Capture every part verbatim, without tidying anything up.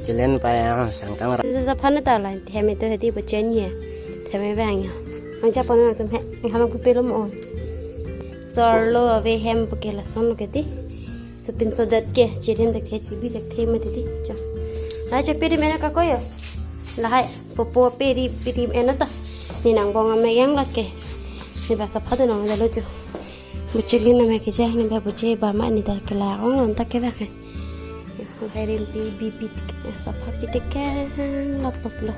Chelen pa ya sangkang ra. Sa sa phan ta la hem ito hedi bo chen ye. Theme bang ya. Ang cha pon na tum he. Ang hamang pu pelo mo. Sorlo ave hem pu ke lason lo ke ti. So pinso det ke chelen det ke chibi det the ma ti ti. Cho. Hai cho peri mena ka koyo. Lahai popo peri peri ena ta. Ne nang bong ame yang la ke. Ne ba sa pha do nang da lo cho. Buchili na me ke jang ne ba buche ba ma ne da ke la ong non ta ke ba ke. Hai rim pi bi pi tik. Sa pha pi tik ke la pop lo.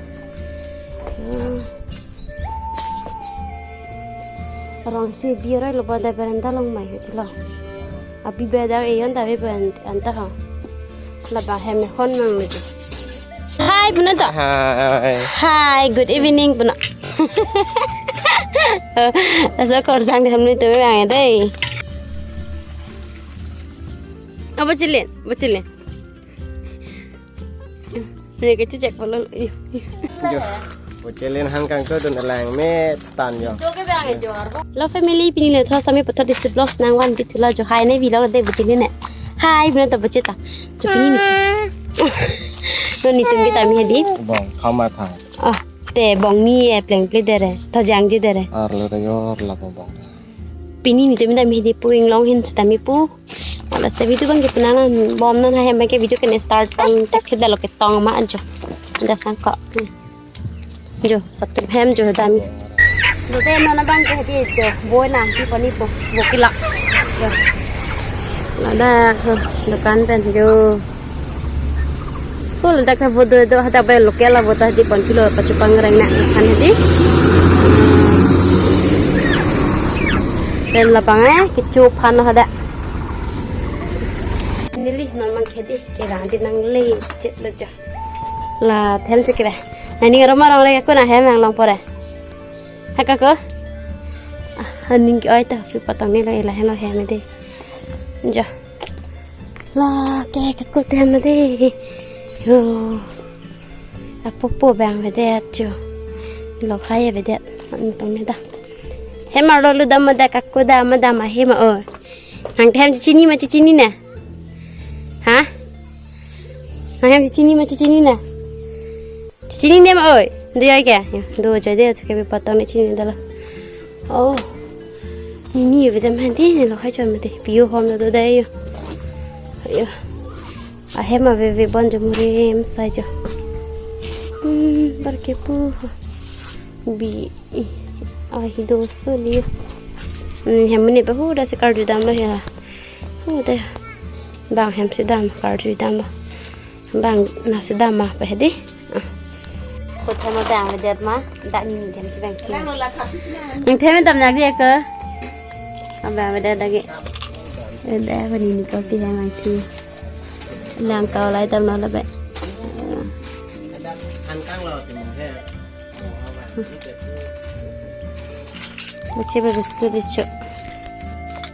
Rong si bi roi lo ba da berenda long mai ho chilo. Abi ba da e yon da be ban anta ho. La ba hem hon mang me. Hi, puno to. Hi. Hi, good evening, puno. Asa kor sang di hamni tu memang ya, dei. Apa cilin? Apa cilin? Ini kecil cek polo. Iyo, iyo. Jo. Bo chelen han kangkudun alang me tan jo. Lo family, pini le tho sami puthot isi vlogs nang van di thulo jo. Hi ne vlog de buchini ne. Hi, puno to buchita. Jo pini ne. Lo nitum kita mi hedi. Bong, khama tha. Oh, te bong ni e pleng ple dere. Tho jangji dere. Arlo de yor la bong. Pini nitum kita mi hedi pu inglong hin seta mi pu. Ala se video bang ke penang nan bom nan hai hem ke video ke ne start tang tak kheda lo ke tong ma anjo. Ada sangko. Jo, satu hem jo dami. Lo te non abang ke di jo, boi na, di pani po, bo kila. Jo. Ada, dukan pen jo. Kul dak bo do do hada bai local abo ta di pon kilo pachupang reng na kan di. Pen labang eh, kecho phan hada. Neli non mang khedi, ke rang di nang le chet le ja. La them se kira. Nani roma rong le ko na hem ang long pore. Haka ko? Ah, aning ke oi ta, pi patong ni lo ila heno hem de. Jo. La ke ke ko tem de. Yo. Apopo bang avedet jo. Lo hai avedet. An tong ne da. Hem arlo lu dam da ka ko dam dam hem o. Nang hem chini ma chini na. Ha? Nang hem chini ma chini na. Chini nem oi. Do ya kya? Ya, do ja de, tu ke bi patong ne chini dala. Oh. Nini yo bidam handi ne lo khai chon mate. Piyo hom do dai yo. Yo. Ahem ave ve bon jo murim sai jo. Hmm, bar ke pu. Bi. Ahi do so li. Hmm, hem ne ba hu da se karju dam lo ya. Hu da. Bang hem si dam karju dam ba. Bang na si dam ma pa hedi. Ko thema bang avedet ma, dak ni them si bang ki. Ang thema dam nak dia ke. Abang avedet lagi. Ada apa ni ni kopi yang lagi. Lang kau lai dam na la be. An kang lo ti mong he. Buche ba biscuit dicho.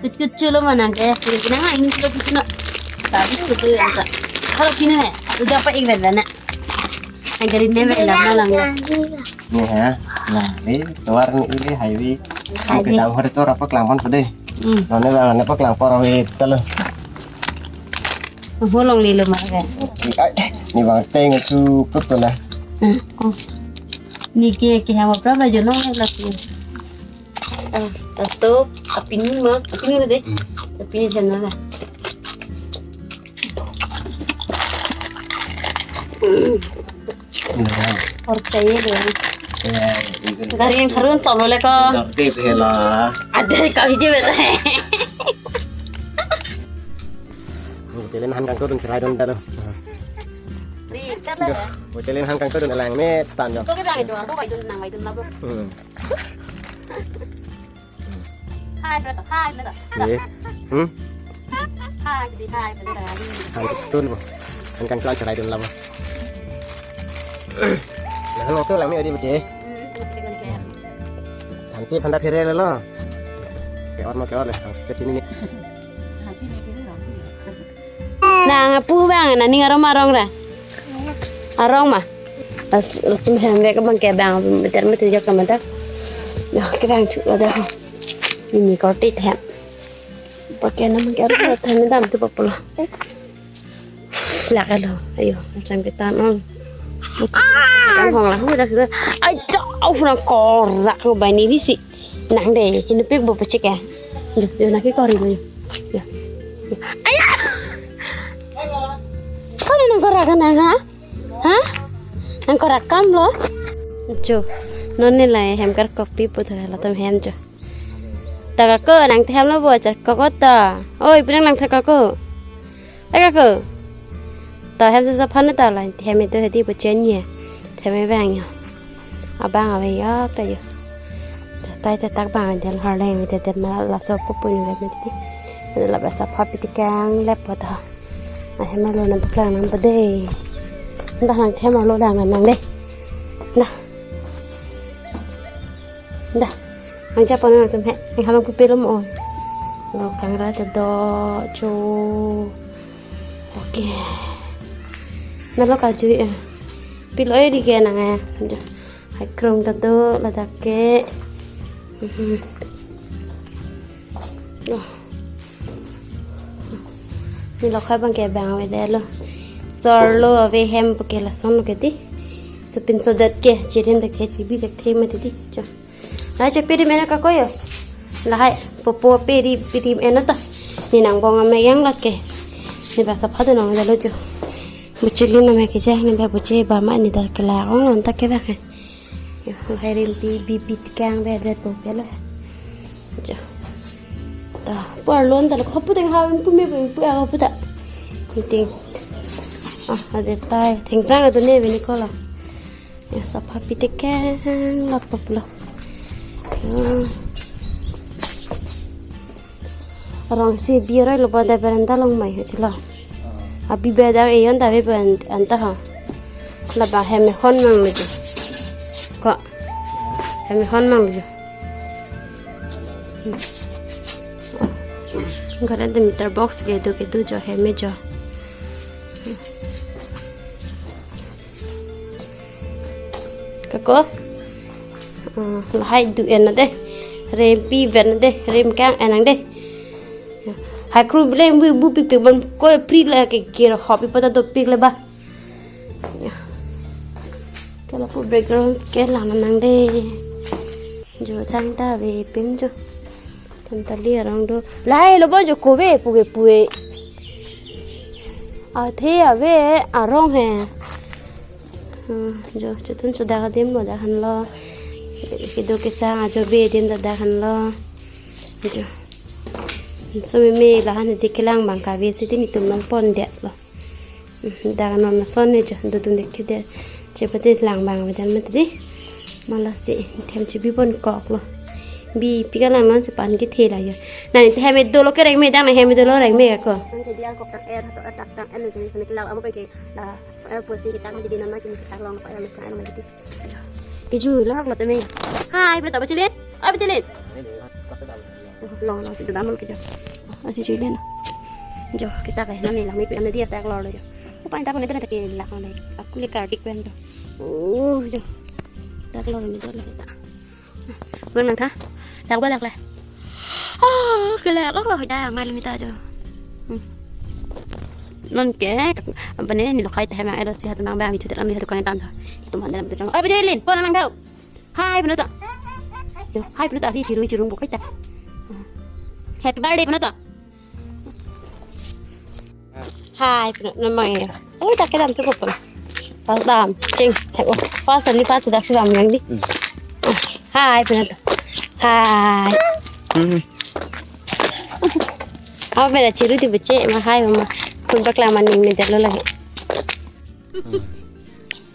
Kut kut chulo mana ke, kini nang ini chulo kut na. Tadi kut tu yang tak. Kalau kini he, udah apa ingin dana. Yang gari ne bela malang ya. Ni ha, nah, ni tuar ni ili highway. Highway. Kita hor itu apa kelangpon sudah. Hmm. None bang, none apa kelangpon awit kalau. Holong lilo ma ke. Ni bang teng itu kut tu lah. Hmm. Oh. Ni ke ke hama pra ba jono la ke. Ah, taso apini ma, apini de. Hmm. Apini jana la. Hmm. Nah. Or chahiye de. Ya, itu. Dari yang karun solo le ko. Nanti bela. Ada kami je bela. Bo chelen han kangkudun cherai dun dalo. Ri, chat la ya. Bo chelen han kangkudun alang me tan jo. Ko ke bang itu, aku bai dun nang bai dun labu. Hmm. Hai, brother. Hai, brother. Ye. Hmm? Hai, di hai, brother. Han kangkudun bo. Han kangkudun cherai dun labu. Nah, lo tu alang me odi bo che. Hmm, mesti kan kayak. Nanti panda phere lo. Ke or mo ke or le, ang sket ini ni. Nang pu bang, nani arong ma arong ra? Arong ma. Pas latum hem vek bang ke bang, beter mati jak kama ta. Ya, ke bang chu ada. Ini kau tit hem. Pakai nama ke arong hem dam tu papula. Lak alo, ayo, macam kita nong. Macam kita hong lah, udah sudah. Ayo, oh, nang korak lo bani bisi. Nang dei, hinupik bo pecik ya. Yo, yo, nang ki kori lo. Yo. Ayo. Kau nang korak kan nang, ha? Ha? Nang korak kam lo? Jo, non ne lai hem karkok pi pu thara latum hem jo. Ta kako, nang the hem lo bo, charkok ot ta. Oi, pinang nang the kako. Eh, kako. Ta hem sa sa phan ta la, hem itu hadi bo chen ye. Hem e bang yo. Abang ave yok ta yo. Just tai ta tak bang del har leng te te ma laso pu pu ni le me ti. Labangso apha pi tekang lep po ta. A hem lo nang paklang nang pa dei. Dah nang the hem lo dang nang dei. Dah. Dah. Nang chapa nang tum he. Nang hamang pu pelo mo. Lo kangra ta do cho. Okay. Nalo kaju eh. Pilo eh di ke nang eh. Hai krung ta do ladak ke. Mhm. Oh. Ni lo khai bang ke bang ave de lo. Sor lo ave hem pu ke lason lo ke ti. Supin sodet ke chirin de ke chibi de the ma ti ti. Cho. Lahai cho piri mena kako yo. Lahai popo piri piri mena ta. Ni nang bong ame yang la ke. Ni basa phadu nang jalo cho. Buchili na me ke ja ni ba buche ba ma ni da ke la ong on ta ke ba ke. Yo, lahai rimpi bibit kang be de po ke lo. Jo. Ta, pu arlo ta lo, hapu teng ha pu me pu a pu ta. Ting. Ah, aje tai, teng tang atu ne bini kola. Ya, sa apha pi tekang la pop lo. Ya. Arong si bi roi lo ba da berenda along mai ha chilo. Abi beda eyon ta be ben anta ha. Labang hem hon mang lo ji. Ko. Hem hon mang lo ji. Gare de meter box ke do ke do jo hem jo. Kako. Ah, lahai du en na de. Rem pi ven na de. Rem kang en nang de. Hai kru blem bu bu pik pik ban ko pri la ke kir hop i pata do pik le ba. Ya. Ke lapu background ke lang nang de. Jo thang ta ave pin jo. Thang ta li arong do. Lahai lo bo jo kove puve puve. Athe ave arong he. Hmm, jo, chotun cho dak adim lo dak han lo. Kedo kesang ajo be adim ta dak han lo. Jo. So meme lahan di kelang bang kave si di netum nang pon det lo. Hmm, dak non ason ne jo, dodun dek ke de. Chepate lang bang ave jan mati di. Ma lasi, them chibi pon kok lo. Bi pi kalang non si pan kethe la yo. Na ni hem dolo kereng me dang na hem dolo reng me ko. Nang ke dia kok tang er, hato atak tang en, jeng sami kelang amo ke la. Fire pusi kita kan jadi nama kini kita long fire mekang nama jadi. Keju lo hak lo teme. Hai, berita apa cilin? Apa cilin? Long long si kedamul keju. Asi cilin. Jo, kita kayak nani lang mepi ame dia tak lor jo. Apa yang tak nih tak lak nih. Aku lihat kardik pen jo. Oh, jo. Tak lor nih tak kita. Bang nang tha. Lak ba lak le. Oh, ke lak lak lo da ngal mita jo. Hmm. Non ke, apa ne ni lo khai ta hem ang edo si hatu nang bang bichu te lang ni hatu kan tam tha. Tum han dalam tu chang. Oi, Bujilin, pon nang dau. Hai, Benoto. Yo, hai, Benoto, ari chiru chirung bukai ta. Happy birthday, Benoto. Hai, pino namang eh. Oh, tak kedam tu kopon. Pas dam, cing. Hai, oh, pas tadi pas dak si dam yang di. Hmm. Hai, pino tu. Hai. Hmm. Apa beda chiru di bece, ma hai, ma. Pun bakla maning medal lo lagi. Hmm.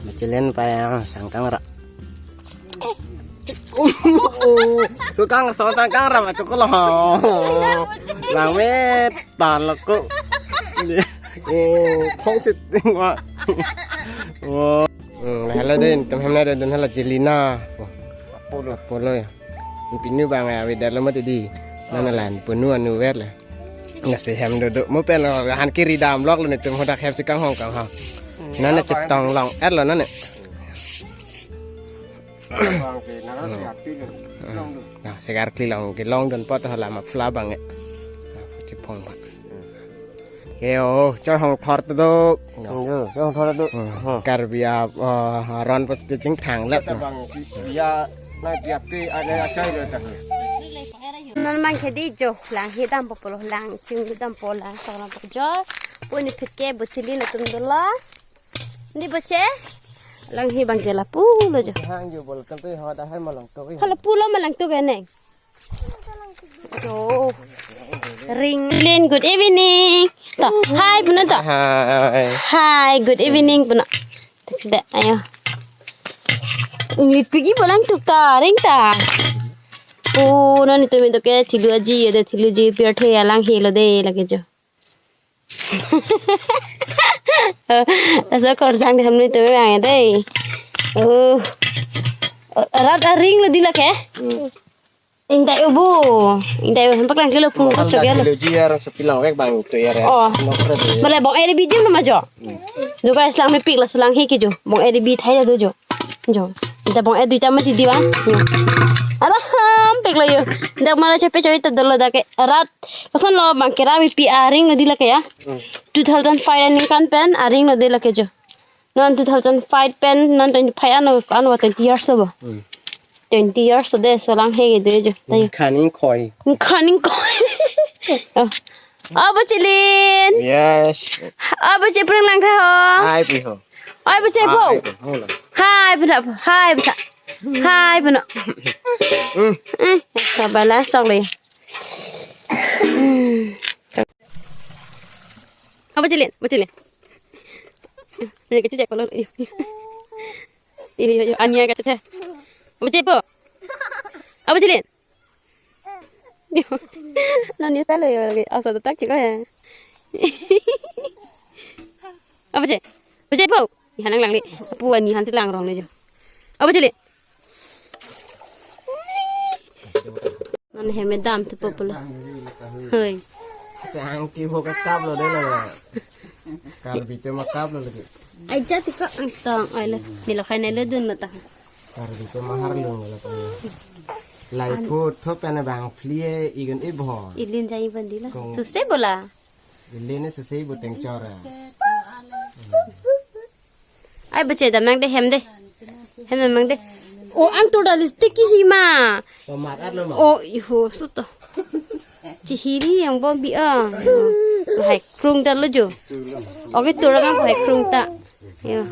Becilen pa yang sangkang ra. Sukang so tang kang ram atuk lo. Langmet tan lo ko. Oh, phong sit wa. Oh. Hmm, hala de, tem hem na de, den hala Jelina. Apollo. Apollo ya. Pinu bang ya, weda lo mati di. Nana lan, punu anu wer le. Nasi hem duduk, mo pen lo, han kiri dam lok lo netum hodak hem si kanghong kanghong. Nana chetong long, er lo nana. Bang ke, nang ke ati lo. Long do. Nah, segar kli long, ke long don pot hala ma fla bang ya. Nah, chepong bang. Ke Yo, choi hong thor tu do. Yo, choi hong thor tu. Hmm. Hmm. Karbi a, uh, aron pas tu chingthang let. Bang ya na dia pe ana achai lo ta. Non man khedi jo, lang he dampo pulo, lang chinglu dampo, lang song dampo jo. Puni phike bochili na tum dolo. Ni boche? Lang he bang ke lapu lo jo. Hang jo bol kan tu ho da hai ma langtuk. Hala pulo ma langtuk ke neng. Jo. Ring Lin, good evening. Ta, hi puno ta. Hi. Hi, good evening puno. Tak sudah, ayo. Ingli pigi bolang tuk ta, ring ta. Oh, non itu mintu ke thilu aji, ada thilu ji pirthe alang helo de lagi jo. Asa korsang de hamni tu memang de. Oh. Rat aring lo di lake? Hmm. Ingdai ubu. Ingdai ubu, hempak lang kilo pung Mahal kocok ya dak lo. Kilo ji arong sepilang wek bang itu ya. Oh. Nok re de. Male bong eri bidim nama jo. Hmm. Jo guys, lang mepik la selang he ke jo. Bong eri bi thai la do jo. Jo. Ita bong eri duita mati diwan. Jo. Alah, ham pik lo yo. Dak mala chepe choi ta dolo dak ke rat. Koson lo bang kera mepi aring lo di lake ya. Hmm. Two thousand five aningkan pen aring lo di lake jo. Non two thousand five pen, non twenty-five ano, ano twenty years obo. Hmm. Twenty years de selang he de jo. Tayo. Khaning khoi. Khaning khoi. Oh. Abo chilin. Yes. Abo chipring lang tha ho. Hai pi ho. Abo chipo. Hai pi ho la. Hai pi ho. Hai pi ho. Hai pi ho. Hmm. Eh, kabala sok le. Hmm. Abo chilin, abo chilin. Ini kecil cek kalau. Iyo, iyo, iyo, ania kecil teh. Abo chilin po. Abo chilin. Iyo. Nani style yo lagi. Asa tak chiko ya. Abo chilin. Abo chilin po. Ihan nang lang le. Apu ani han si lang rong le jo. Abo chilin. Non heme dam tu populo. Hoi. Sang ki ho ka kap lo de lo. Kar bitu ma kap lo lagi. Ai jati ko angtong oi lo. Nilo khai nilo dun lo ta. Kar bitu ma har lo lo ta. Lai phu tho pen bang phli e igun ibho. Ilin jai bandi la. Kong. Suse bola. Ilin ne suse bu teng chora. Ai bache da mang de hem de. Hem da mang de. O ang tur da lipstick ki hi ma. Tomat at lo ma. O iho suto. Chihiri yang bombi a. Hai krung ta lo jo. Oke tur mang hai krung ta. Yo.